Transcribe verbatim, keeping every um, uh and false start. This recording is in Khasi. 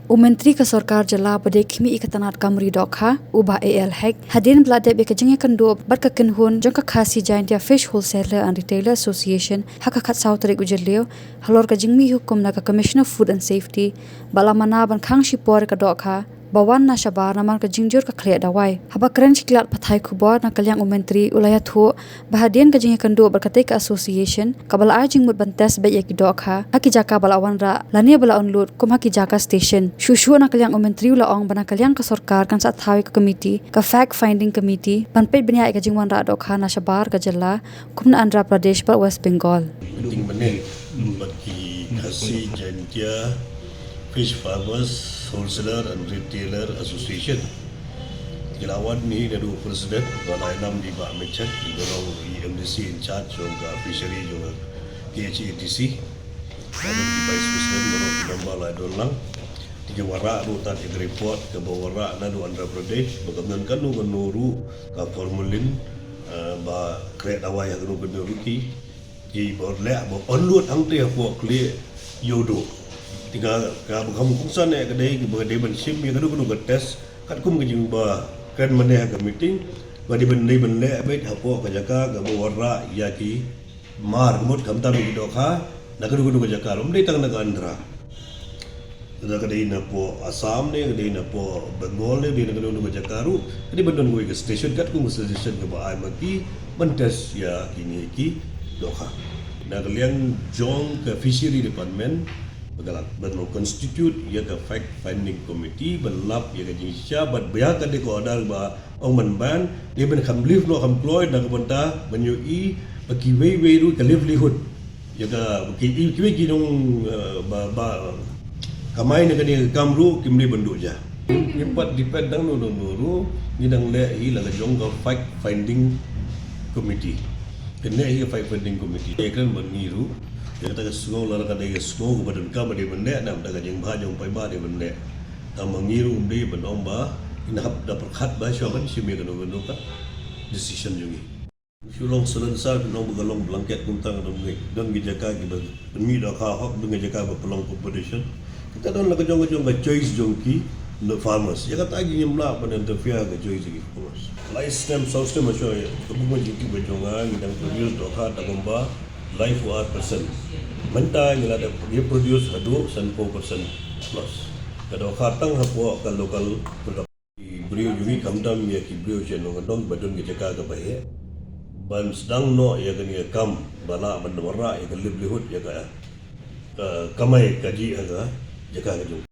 U Myntri ka Sorkar Jylla ba dei khmih ïa ka tnat kam ri dohkha, u Bah A L Hek, hadien ba la dep ïa ka jingïakynduh bad ka kynhun jong ka Khasi Jaintia Fish Wholesaler and Retailer Association ha ka khatsaw tarik u Jylliew, halor ka jingmih hukum na ka Commissioner Food and Safety ba la mana ban khang shipor ïa ka dohkha ba wan na shabar namar ka jingjur ka khlieh dawai. Haba kren sha ki lad pathai khubor na ka liang u Myntri u la ïathuh ba hadien ka jingïakynduh bad katei ka association kaba la ai jingmut ban test beit ïa ki dohkha ha ki jaka ba la wanrah lane ba la unload kum ha ki jaka station. Shuh shuh na ka liang u Myntri u la ong ba na ka liang ka sorkar kan sa thaw ïa ka committee, ka fact finding committee, ban peit bniah ïa ka jingwanrah dohkha na shabar ka jylla kum na Andhra Pradesh bad West Bengal. Meeting mynne bad ki Khasi Jaintia Fish Farmers Wholesaler and Retailer Association. Ki la wan hi naduh u President, ba la ïanam da i Bah Meichak, i ba long i M D C in charge jong ka fishery jong ka K H A D C. Naduh ki Vice President baroh ki member la don lang. Te ki wanrah ruh tad ïa ka report kaba wanrah naduh Andhra Pradesh, ba kam don kano kano ruh ka formalin, eh, ba khlieh dawai ha kano kano ruh ki. Ki ba leh ba unload hangtei hapoh Khlieh Ïewduh. Te ka, kaba kham kongsan eh ka dei, kiba dei ban shim ïa kano kano ka test katkum ka jingba kren mynne ha ka meeting, ba dei ban, dei ban leh beit hapoh ka jaka kaba wanrah ïa ki mar, mut khamtam ïa ki dohkha na kano kano ka jaka, ym dei tang na ka Andhra. Lada ka dei napoh Assam ne, ka dei napoh Bengal ne, ka dei na kano kano ka jaka ruh, ka dei ban don kawei ka station katkum ka suggestion kaba ai ma ki ban test ïa kine ki dohkha. Na ka liang jong ka Fishery Department, ba ka la ban constitute ïa ka fact finding committee ban lap ïa ka jingshisha, bad ba ïa ka dei ka order ba ong ban ban, dei ban kham live noh kham kloi na ka bynta ban ïohi ba kiwei wei ruh ka livelihood. Ïa ka, ki, ki, kiwei ki nong, eh, ba, ba kamai na kane ka kam ruh kim dei ban duh ja. Ngim pat depend tang no no no ruh, ngi dang leh hi la ka jong ka fact finding committee. Kane hi ka fact finding committee. Ïa kren ban ngi ruh. Ïa kata ka sngew la ka dei ka sngew kaba donkam ba dei ban leh, na ka jingbha jong paidbah dei ban leh. Tang ba ngi ruh ym dei ban ong ba ngin hap da pyrkhat ba shuwa ban shim ïa kano kano ka decision jong ngi. Shu long silencer, phin ong ba ka long blanket kumta, ka don ki, don ki jaka kiba pynmih dohkha hok, don ki jaka ba pynlong competition. Kita don la ka jong ka jong ka choice jong ki, the farmers. Ïa kata ngi ngim lah ban interfere ka choice jong ki farmers. Lai snem saw snem shuwa ïa ka burom jong ki ba jong nga, ngi dang produce dohkha tang kumba laiphew ar percent. Mynta ngi la dep produce haduh sanphew percent plus. Ka dohkha tang hapoh ka local product. Ki briew jong ngi khamtam ïa ki briew sha nongkyndong ba don ka jaka kaba heh ban sdang noh ïa kane ka kam ba lah ban wanrah ïa ka livelihood, ïa ka, eh, kamai kajih ha ka jaka ka jong.